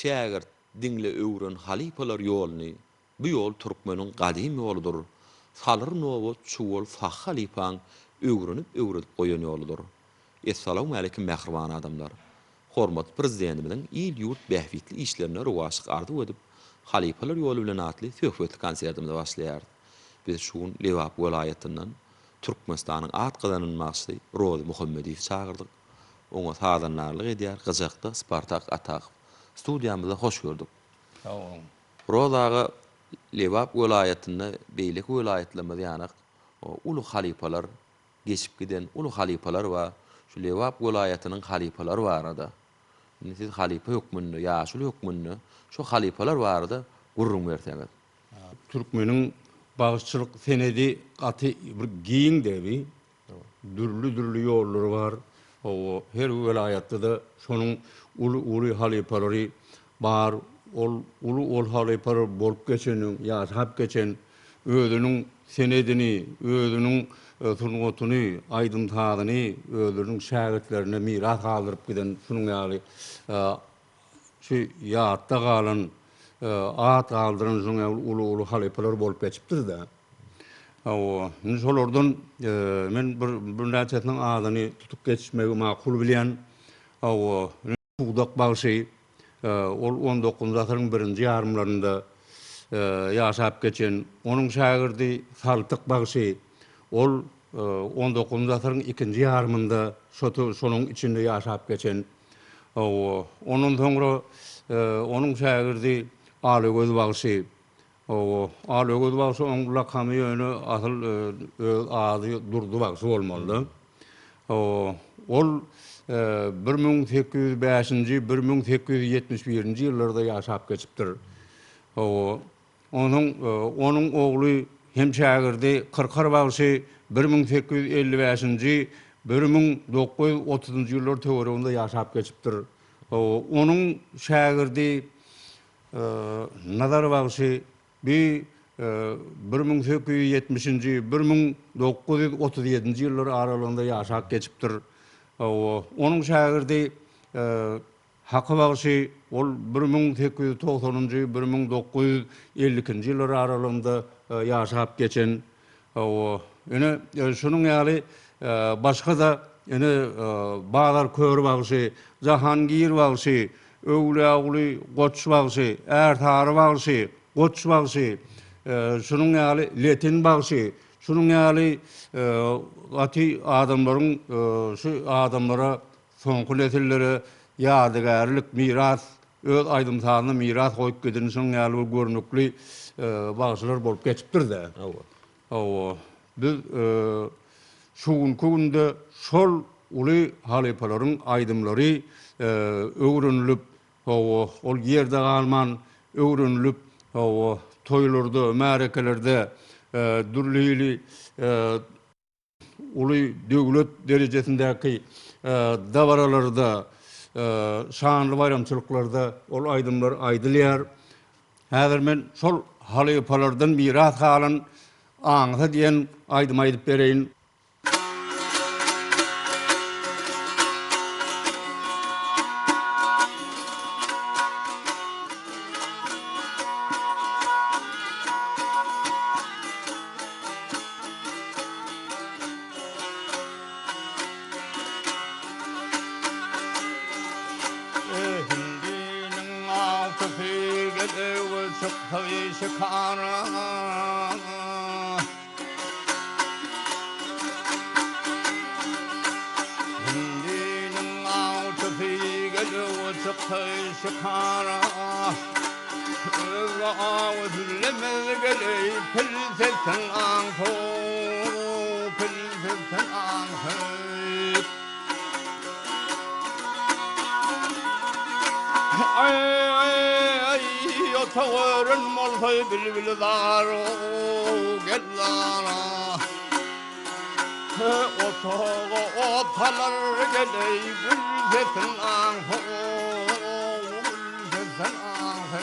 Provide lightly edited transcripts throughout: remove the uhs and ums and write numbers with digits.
Şägirt, diňle öwren halypalar ýoluny, Bu ýol türkmeniň gadym ýoludyr. Salyr Nobat Çuwal Sahy halypaň öwrenip öwredip goýan ýoludyr. Essalawmaleýkim mähriban adamlar! Hormatly Prezidentimiziň il-ýurt bähbitli işlerine rowaçlyk arzuw edip, Halypalar ýoly bilen atly söhbetli konsertimize başlaýarys. Biz şu gün Lebap welaýatyndan Türkmenistanyň at gazanan bagşysy Rozy Muhammediýewi çagyrdyk. Oňa sazandarlyk edýär gyjakda Spartak Atakow. Studiýamyzda hoş gördük. Sag boluň. Rozy aga Lebap welaýatynda beýleki welaýatlarymyz ýanak uly halypalar geçip giden uly halypalar bar. Şu Lebap welaýatynyň halypalary barada indi siz halypa hökmünde ýaşuly hökmünde şu halypalar barada gürrüň berseňiz. Türkmeniň bagşyçylyk senedi gaty bir giň debi. Dürli-dürli ýollary bar. Hawa, her welaýatda-da şonuň uly-uly halypalary bar. Ol uly ol halypalar bolup geçeniň, ýaşap geçen, özüniň senedini, özüniň sungatyny, aýdym-sazyny özleriniň şägirtlerine miras galdyryp giden şunuň ýaly şu ýatda galan, at galdyran şunuň ýaly uly-uly halypalar bolup geçipdir-de. Hawa, indi şolardan men bir birnäçesiniň adyny tutup geçmegi makul bilýän. Hawa, Pudak bagşy, ol on dokuzynjy asyryň birinji ýarymlarynda ýaşap geçen. Onuň şägirdi Saltyk bagşy, ol on dokuzynjy asyryň ikinji ýarymynda şonuň içinde ýaşap geçen. Hawa, ondan soňra onuň şägirdi Alagöz bagşy, Hawa, Alögüz bagşy oň lakamy ýöne asyl öz ady Durdy bagşy bolmalyda. Hawa, ol 1805-nji, 1871-nji ýyllarda ýaşap geçipdir. Hawa, onuň onuň ogly hem şägirdi Kyrkar bagşy 1855-nji, 1930-njy ýyllar töwereginde ýaşap geçipdir. Hawa, onuň şägirdi Nazar bagşy bi 1870-nji, 1937-nji ýyllar aralygynda ýaşap geçipdir. Onuň şägirdi Haky bagşy ol 1890-njy, 1952-nji ýyllar aralygynda ýaşap geçen. Ine, şunuň ýaly başga-da ine Bazar kör bagşy, Jahangir bagşy, Öwlüýaguly Goç bagşy, Ärsary bagşy, Goç bagşy, şunuň ýaly Letin bagşy, şunuň ýaly gaty adamlaryň şu adamlara soňky nesillere ýadygärlik, miras, öz aýdym-sazyny miras goýup giden şunuň ýaly bir görnükli bagşylar bolup geçipdir-de. Hawa, biz şu günki günde şol uly halypalaryň aýdymlary öwrenilip, hawa, ol ýerde galman öwrenilip, hawa, toýlarda, märekelerde dürli hili uly döwlet derejesindäki dabaralarda, şanly baýramçylyklarda ol aýdymlar aýdylýar. Häzir men şol halypalardan miras galan Aňsa diýen aýdymy aýdyp bereýin. Hindiniň awçysy gezewe çyksa şikara. Hindiniň awçysy gezewe çyksa şikara. Öz awy hüllemez geleý pil sesin aňsa, pil sesin aňsa. Aý, ota gören bolsa bilbil zar, gel zara. Otaga ot salar geleý gül sesin aňsa, gül sesin aňsa.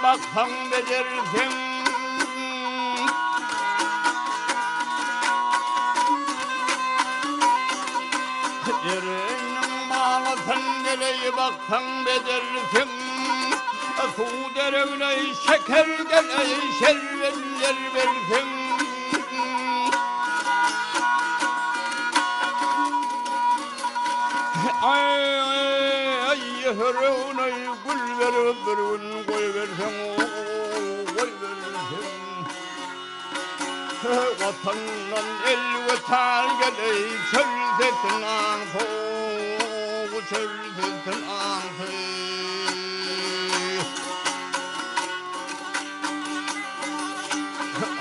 baksaň bejerseň. Jereniň balasyn geleý baksaň bejerseň. Suw deregine şeker geleý şerbetler berseň. Aý höregine gül berip bir gün goýberseň goýberseň. Watandan elweda geleý çöl sesin aňsow çöl sesin aňsow.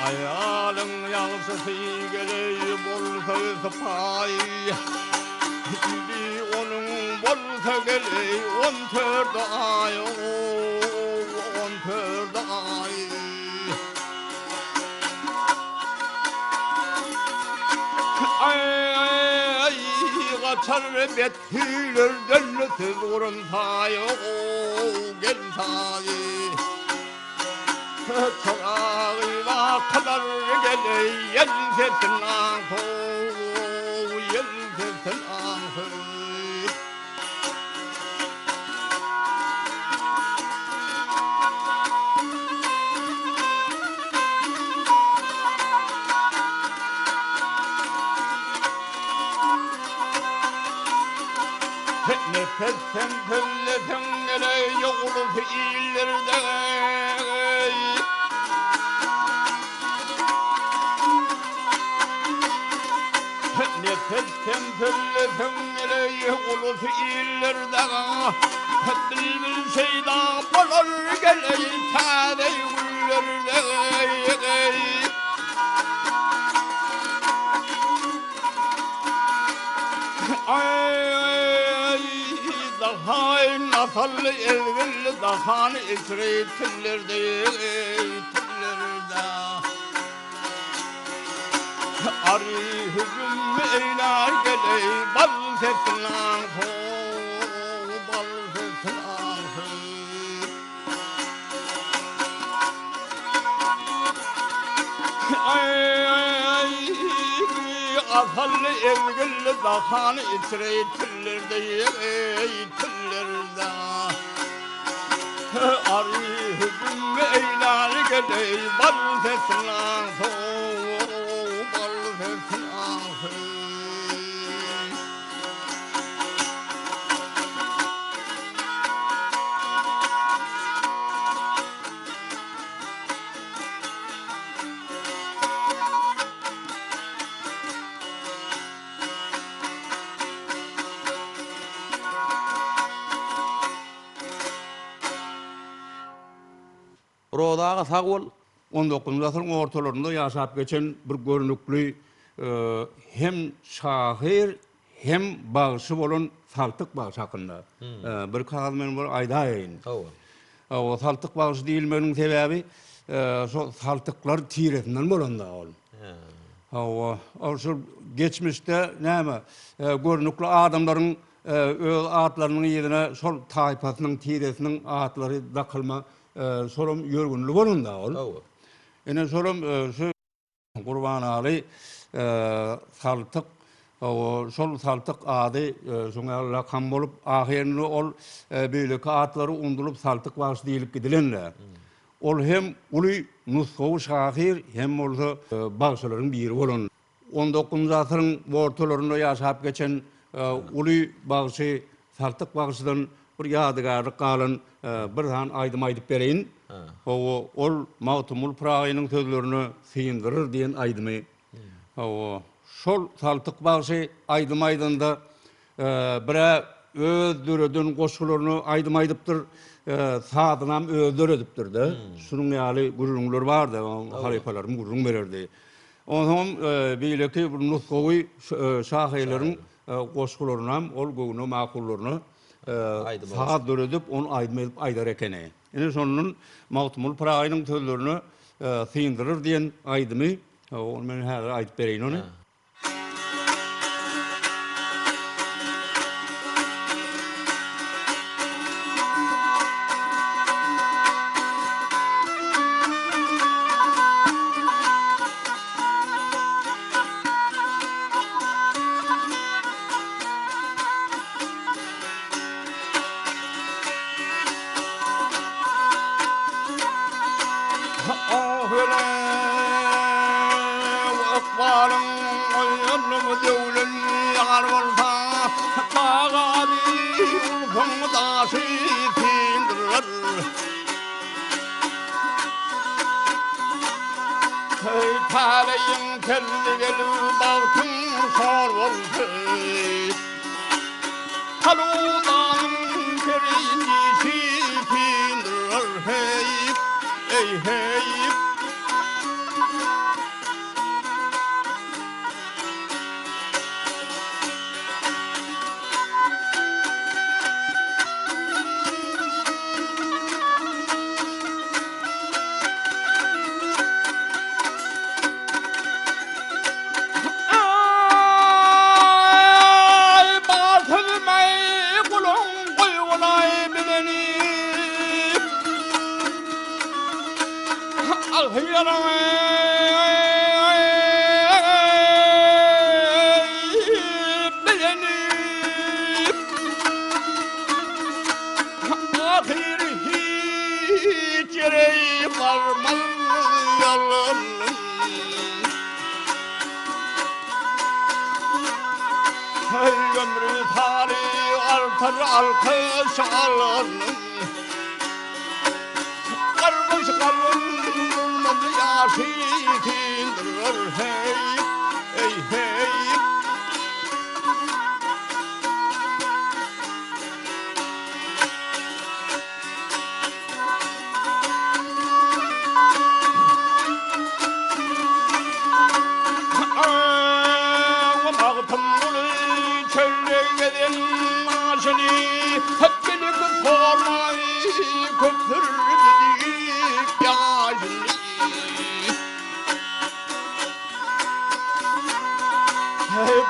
Aýalyň ýagşysy geleý bolsa sypaýy. Indi onuň bolsa geleý on dört aý, on dört aý. Aý, gaçar bet hüýlerden söz guran saýy, gel saýy. Çoragy wakalar geleý, ýel sesin aňsow, ýel sesin aňsow. Nepes sen sözleseň geleý, ýogulusy illerde. Nepes sen sözleseň geleý, ulusy illerde. Bilbil şeýda bolar geleý, täze güllerde. Aý, dahaý nasal ezgil dahan içre tillerde, tillerde. Ary hüjüm eýlär geleý, bal sesin aňsow, bal sesin aňsow. Asal ezgil dahan içre tillerde, tillerde. Ary hüjüm eýlär geleý, bal sesin aňsow, bal sesin aňsow. Roza aga sag bol. On dokuzynjy asyryň ortalarynda ýaşap geçen bir görnükli hem şahyr, hem bagşy bolan Saltyk bagşy hakynda bir kagyz men bir aýdaýyn. Hawa. Saltyk bagşy diýilmeginiň sebäbi şo saltyklar tiresinden bolanda ol. Hawa, ol şol geçmişde näme görnükli adamlaryň öz atlarynyň yzyna şol taýpasynyň, tiresiniň atlary dakylma şolam ýörgünli bolanda ol. Hawa. Ine şolam şu Gurbanaly Saltyk şol Saltyk ady şoň ýaly lakam bolup, ahyrynda ol beýleki atlary undulyp Saltyk bagşy diýlip gidilen-de. Ol hem uly nusgawy şahyr hem bolsa bagşylaryň biri bolan. On dokuzynjy asyryň ortalarynda ýaşap geçen uly bagşy Saltyk bagşydan bir ýadygärlik galan bir sany aýdym aýdyp bereýin. Hawa, ol Magtymguly Pyragynyň sözlerine Syndyryr diýen aýdymy. Hawa, şol Saltyk bagşy aýdym aýdanda bir-ä öz döreden goşgularyny aýdym aýdypdyr, sazynam özi döredipdir-de. Şunuň ýaly gürrüňler bardy, halypalarym gürrüň bererdi. Onsoňam beýleki bir nusgawy şahyrlaryň goşgularynam ol göwnüne makullaryna saz döredip, ony aýdym edip aýdar ekeni. Ine şondan Magtymguly Pyragynyň sözlerine Syndyryr diýen aýdymy, ony men häzir aýdyp bereýin ony. döwlen ýar bolsa, Daga ursaň daşy syndyrar. Heý, täleýiň telli gelip, bagtyň şor bolsa, Haludanyň şirin dişi syndyrar, heý, eý, heý. Aý, batyrmaý guluň goýgulaý bileni. Ahyry hiç ýere barmaz ýalanym. Heý, ömri sary artar alkyş alanym. Gargyş galynmaz ýaşy syndyrar heý, eý, heý. Magtymguly çölde gezen maşyny Hepbelik sormaý köp sürdi diýip ýaşyny.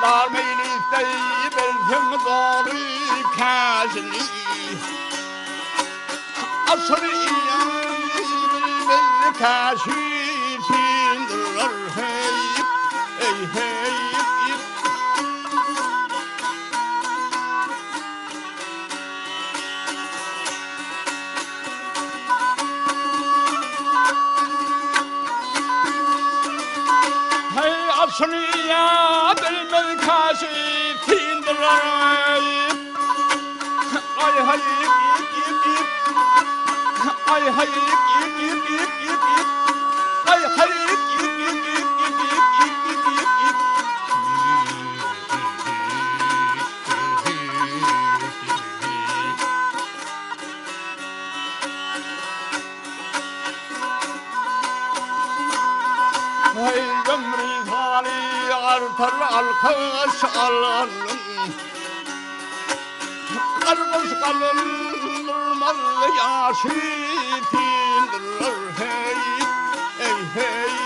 Dar meýlisde bilseň doly käşini. Aşyr iýen bilmez käşi syndyrar heý, eý heý. Heý aşyr iýen bilmez käşi syndyrar heý. Ay hay ip ip ip ip. Ay hay ip ip ip ip ip ip. Ay hay ip ip ip ip ip ip ip ip ip ip. Hey ömri zali artar alkış alalım. Gargyş galynmaz ýaşy syndyrar heý, eý, heý.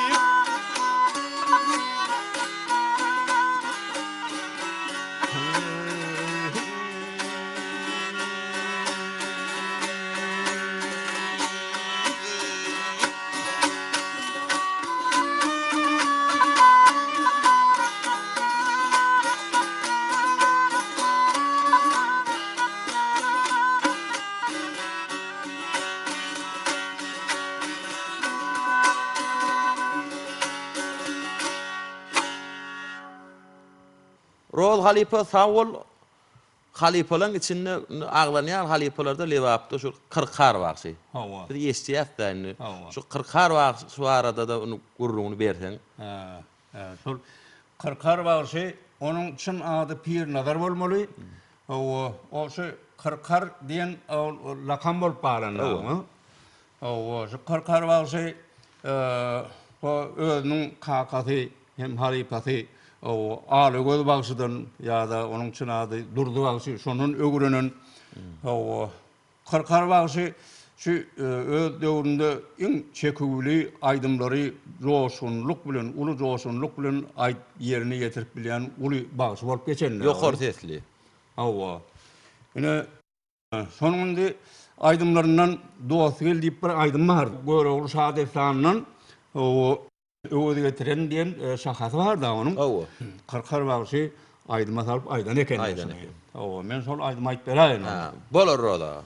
Roz halypa sag bol. Halypalaň içinde indi aglanýan halypalarda Lebapda şu Kyrkar bagşy. Hawa. Biz eşidýäs-dä indi. Hawa. Şu Kyrkar bagşy barada-da indi gürrüňini berseň. Hä. Hä, şol Kyrkar bagşy, onuň çyn ady Pirnazar bolmaly. Hawa, o şu Kyrkar diýen ol lakam bolup galan oňa. Hawa, şu Kyrkar bagşy o özüniň kakasy hem halypasy Alagöz bagşydan ýa-da onuň çyn ady Durdy bagşy şondan öwrenen. Hawa, Kyrkar bagşy şu öz döwründe iň çeküwli aýdymlary joşgunlyk bilen, uly joşgunlyk bilen aýdyp ýerine ýetirip bilýän uly bagşy bolup geçendir. Ýokary sesli. Hawa. Ine, şonuň indi aýdymlaryndan Dost gel diýip bir aýdym bar. Görogly şadessanyndan Öwez getiren diýen şahasy bar-da onuň. Hawa. Kyrkar bagşy aýdyma salyp aýdan eken. Aýdan eken. Hawa, men şol aýdymy aýdyp beräýin onda. Ha, bolar Roza aga.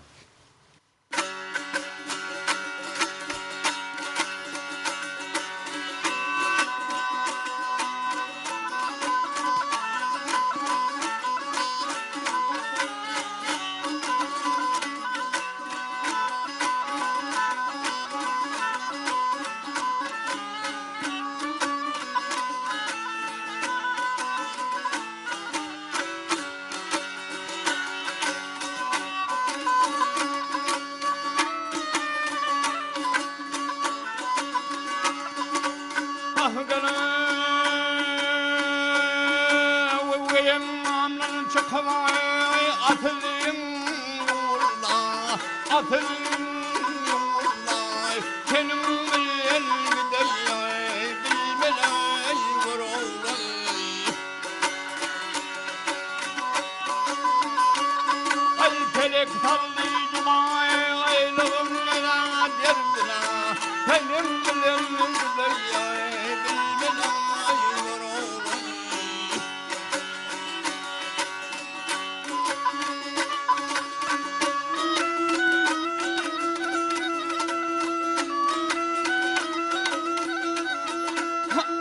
çykybaý atylyň ýurda, atylyň ýurda, Seniň bilen gideýin, bilmeleý Görogly. Aý pelek saldy jumaý, aýlygym nera derdine, Seniň bilen gideýin, bilmeleý Görogly.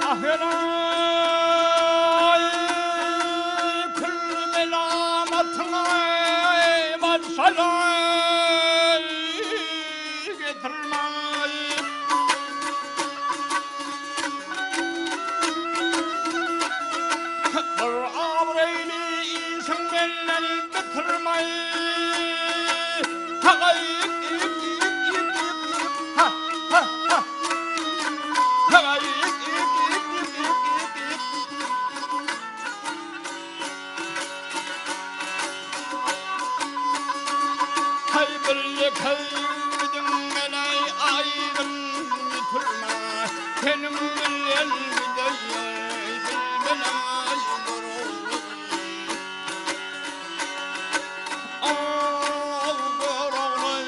Ahelaý, kül melamatyňy maşgalaý getirmäý. Bir abraýly işiň menden bitirmäý. Haý bir ýeke ýigidiň men-aý aýdym ýitirme, Seniň bilen gideýin bilmen-aý Görogly. Aw Görogly.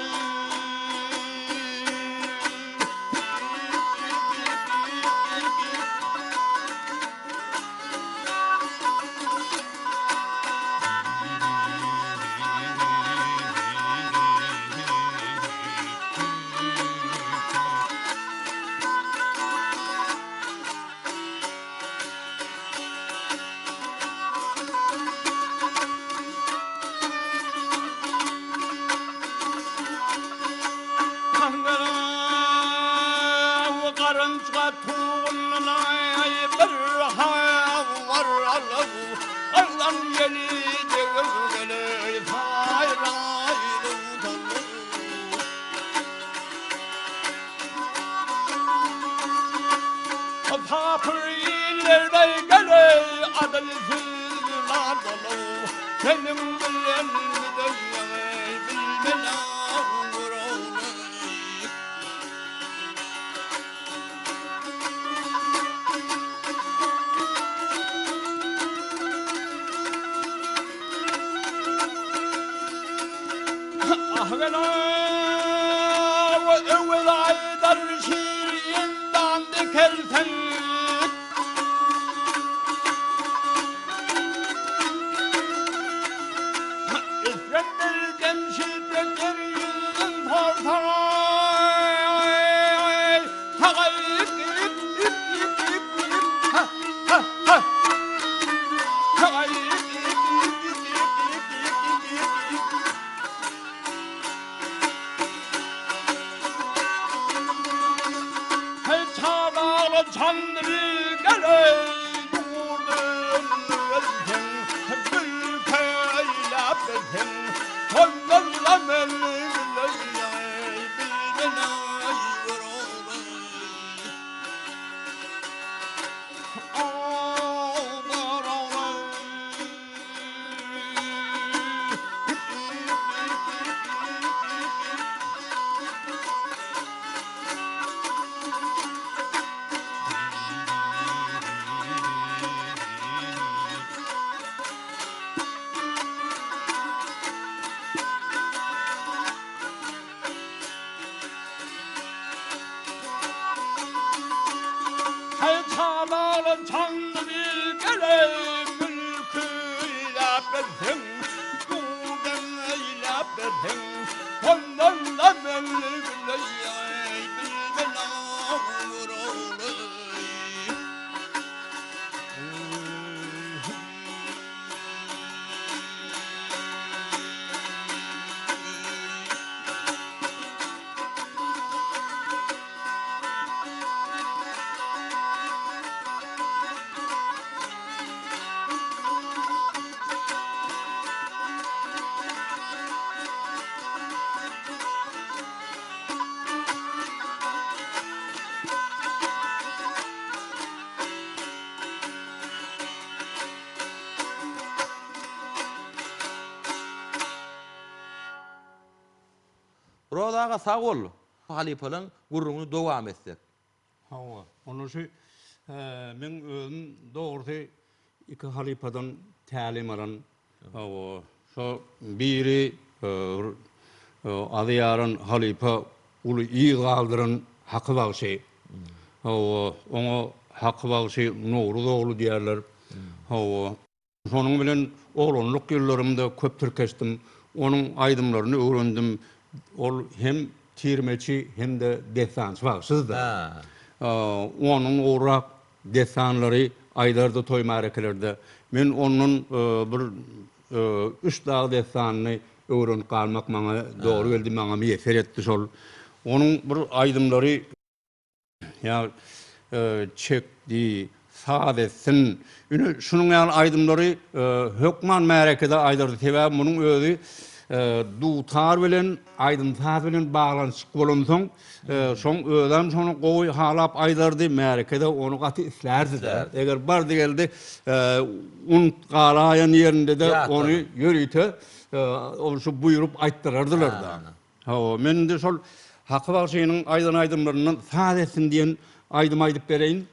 Garynja tugunlaý bir habar alyp, Allan ýeli degip geleý saýraý dutaly. Kapyr illerde geleý adylsyzlar dolu, Seniň bilen gideýin bilmen-ä Görogly. Öwez aýdar şir endam dikelsin. Isgender Jemşide ger ýüzün sorsaň. Rozy aga sag bol. Halypalaň gürrüňini dowam etsek. Hawa, onda şu meň özüm dogrusy iki halypadan tälim alan, hawa, şo biri bir azy ýaran halypa uly yz galdyran Haky bagşy. Hawa, oňa Haky bagşy Nowruz ogly diýerler. Hawa. Şonuň bilen oglanlyk ýyllarymda köp tirkeşdim. Onuň aýdymlaryny öwrendim. Ol hem tirmeçi hem-de dessançy bagşydy. Onuň gowrak dessanlary aýdardy toý-märekelerde. Men ondan bir Üç dag dessanyny öwrenip galmak maňa dogry geldi, maňa miýesser etdi şol. Onuň bir aýdymlary. Ýa çekdi, saz etsin. Ine, şunuň ýaly aýdymlary hökman märekede aýdardy. Sebäbi munuň özi dutar bilen, aýdym-saz bilen baglanyşykly bolansoň, şoň özem şony gowy halap aýdardy, märekede ony gaty islärdi-de. Eger bardy-geldi unup galaýan ýerinde-de ony ýörite ol şu buýrup aýtdyrardylar-da. Hawa, men indi şol Haky bagşynyň aýdan aýdymlaryndan Saz etsin diýen aýdymy aýdyp bereýin.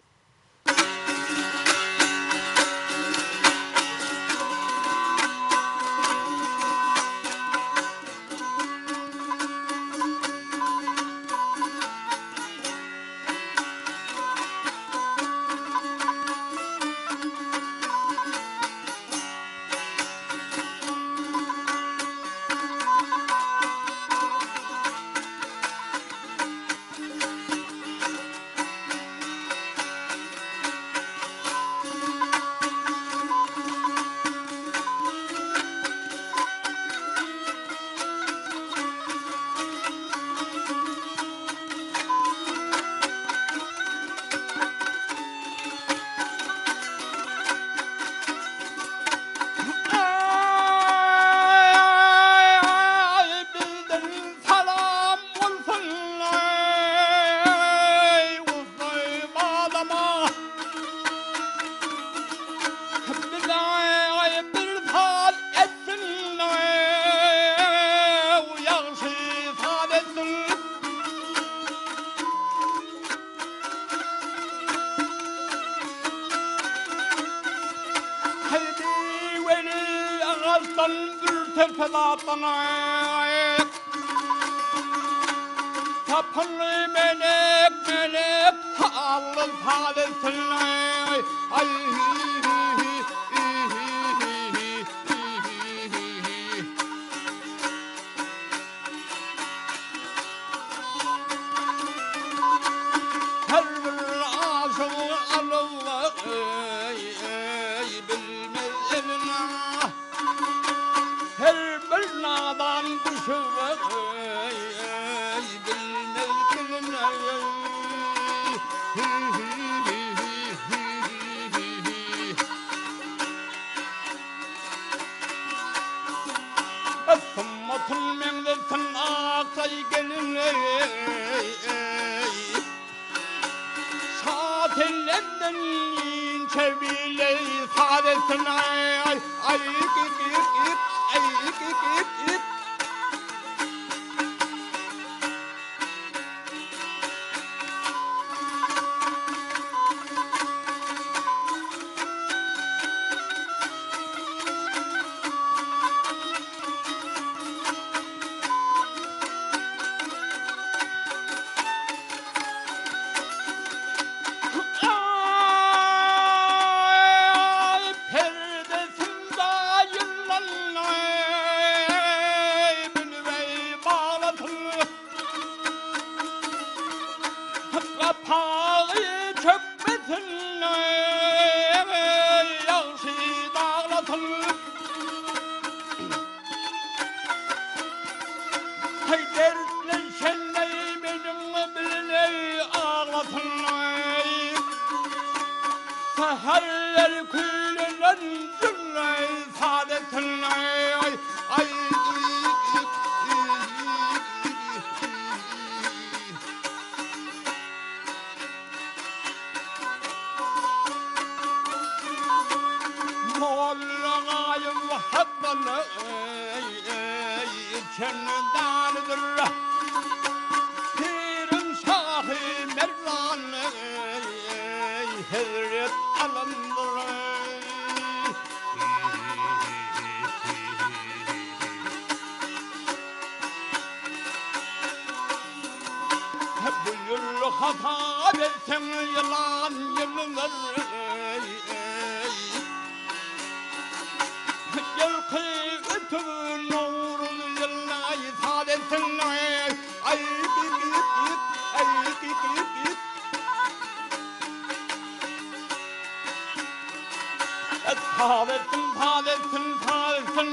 Saz etsin, saz etsin, saz etsin,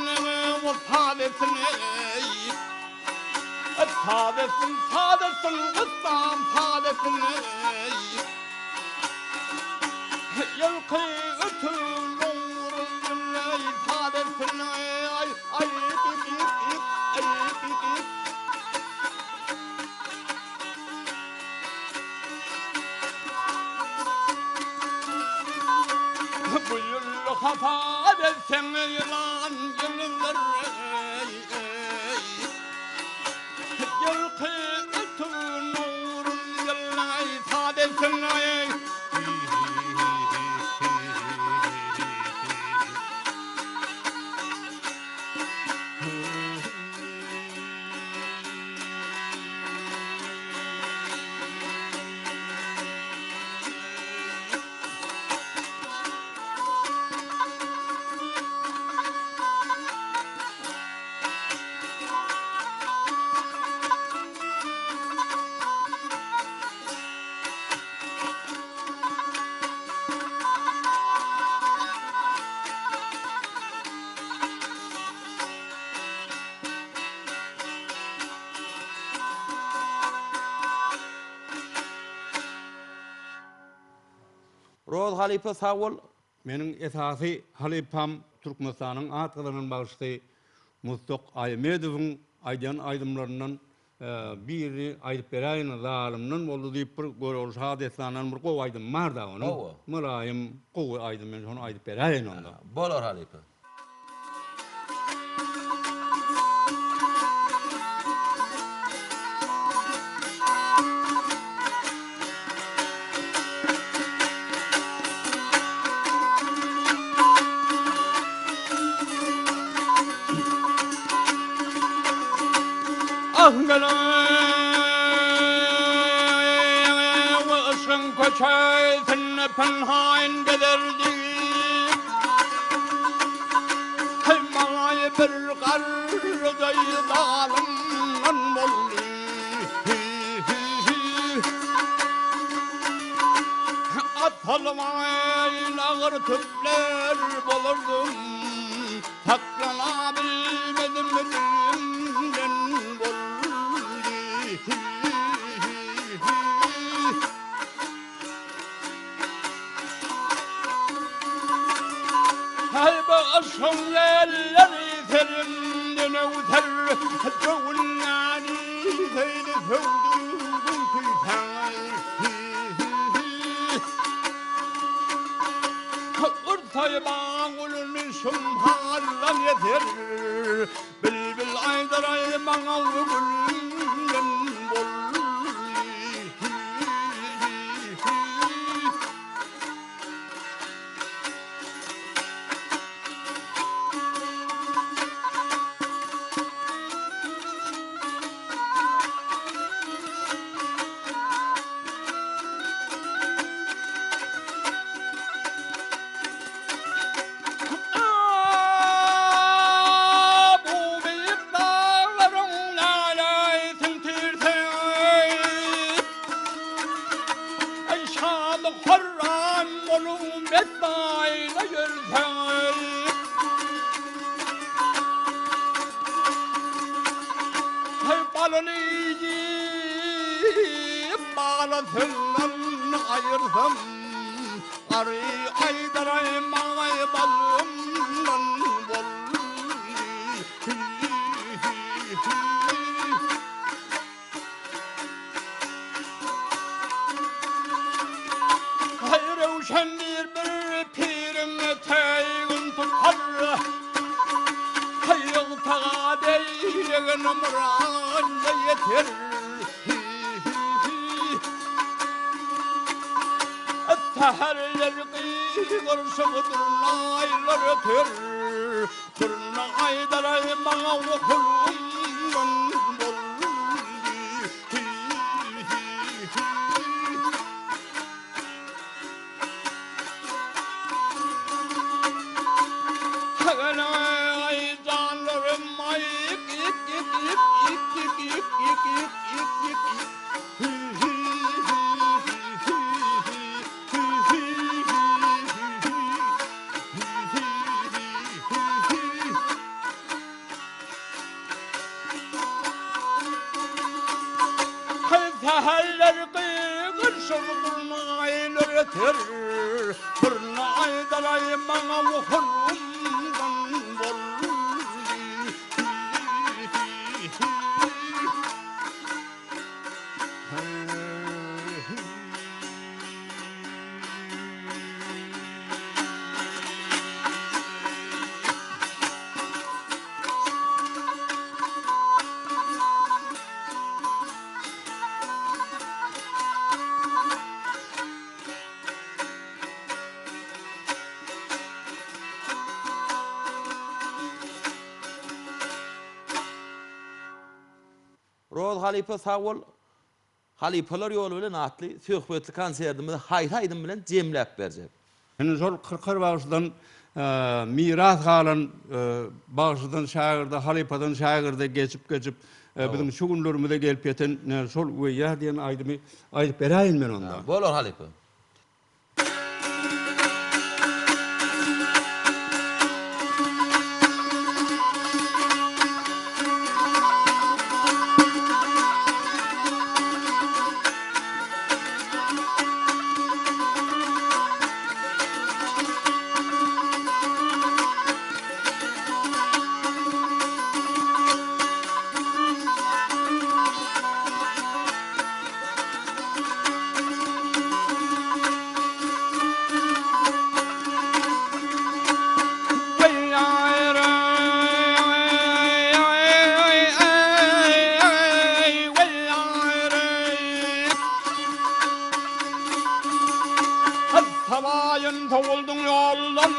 ol saz etsin, eý. Saz etsin, saz etsin, gyssam saz etsin, eý. Ýylky ötün nowruz ýyly saz etsin, aý, aý, bip, bip, bip, aý, bip, bip. Bu ýyl hasap etseň ýylan ýylydyr Ýylky ötüp nowruz ýyly saz etsin. Roz halypa sag bol. Meniň esasy halypam Türkmenistanyň at gazanan bagşysy Mustak Aýmedowyň aýdýan aýdymlaryndan birini aýdyp beräýin Zalymdan boldy diýip bir Görogly şa dessanyndan bir gowy aýdym bar-da onuň. Mylaýym gowy aýdym men şony aýdyp beräýin onda. Bolar halypa. Yşgyň köçesinde pynhan gezerdi. Maňa bir garrydaý zalymdan boldy. Atylmaýyn agyr tüpler bolardym. Saklanabilmedim dilimden boldy. Her başyň elleri serimden öwser, Göwünläni seýdi söwdügim küýsäň. Ursaý bagulny şumhardan ýeter, Bilbil aýdar-aý maňa gülümden boldy. Bu beýik daglaryň lalaýsyn tirse. Eý şady horram bolup betbaýla ýörse. Heý balyny iýip balasyndan aýyrsam. Ary aýdaraý maňaý balymdan boldy. Haý Röwşen diýr bir piriň teýgin tutar. Haý ýygtaga deýlegen myrada ýeter. Säherler gygyrşyp durnaýlar öter, Durna aýdar-aý maňa okulumdan boldy. Aý janlarym aý ik ik ik ik ik ik ik ik ik ik ik ik. beter Birni aýdalaý maňa okulumdan boldy. Rozy halypa sag bol. Halypalar ýoly bilen atly söhbetli konsertimizi haýsy aýdym bilen jemläp berjek? Indi şol Kyrkar bagşydan miras galan bagşydan şägirde, halypadan şägirde geçip-geçip biziň şu günlerimize gelip ýeten şol Weýýa diýen aýdymy aýdyp beräýin men onda. Bolar halypa. Sabaýyn sowuldyň ýoldan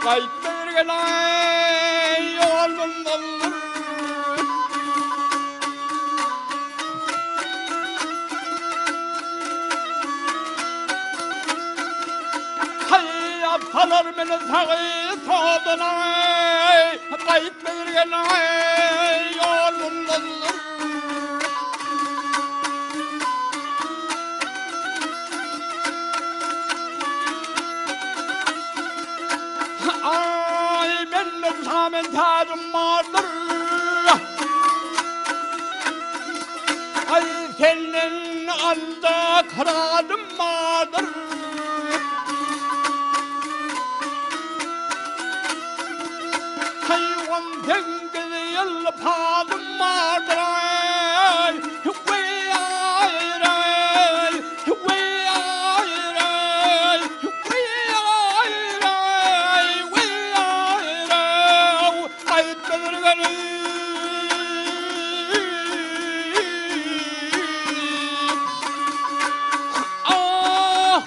Gaýtma bir gelaý ýolundandyr Haý atalar meni sagy soldan aý Gaýtma bir gelaý ýolundandyr Aý mende şamen täjim bardyr. Aý senden aljak hyradym bardyr. Aý 18 ýyl padym bardyr. Aý Ah!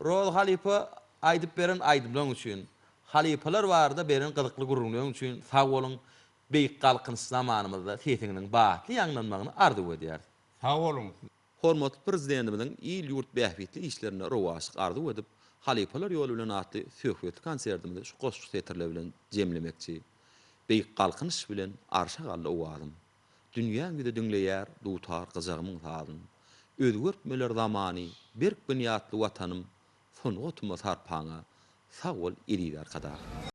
Rozy halypa aýdyp beren aýdymlaň üçin, halypalar barada beren gyzykly gürrüňleň üçin sag boluň, Beýik Galkynyş zamanymyzda sesiňiziň batly ýaňlanmagyny arzuw edýäris. Sag boluň. Hormatly Prezidentimiziň il-ýurt bähbitli işlerinde rowaçlyk arzuw edip, Halypalar ýoly bilen atly söhbetli konsertimizi şu goşgy setirler bilen jemlemekçi. Beýik Galkynyş bilen arşa galdy owazym. Dünýäň ýüzi diňleýär dutar gyjagymyň sazyn. Özgertmeler zamany, berk binýatly Watanym, sungatyma sarpaňa sag bol eziz Arkadag!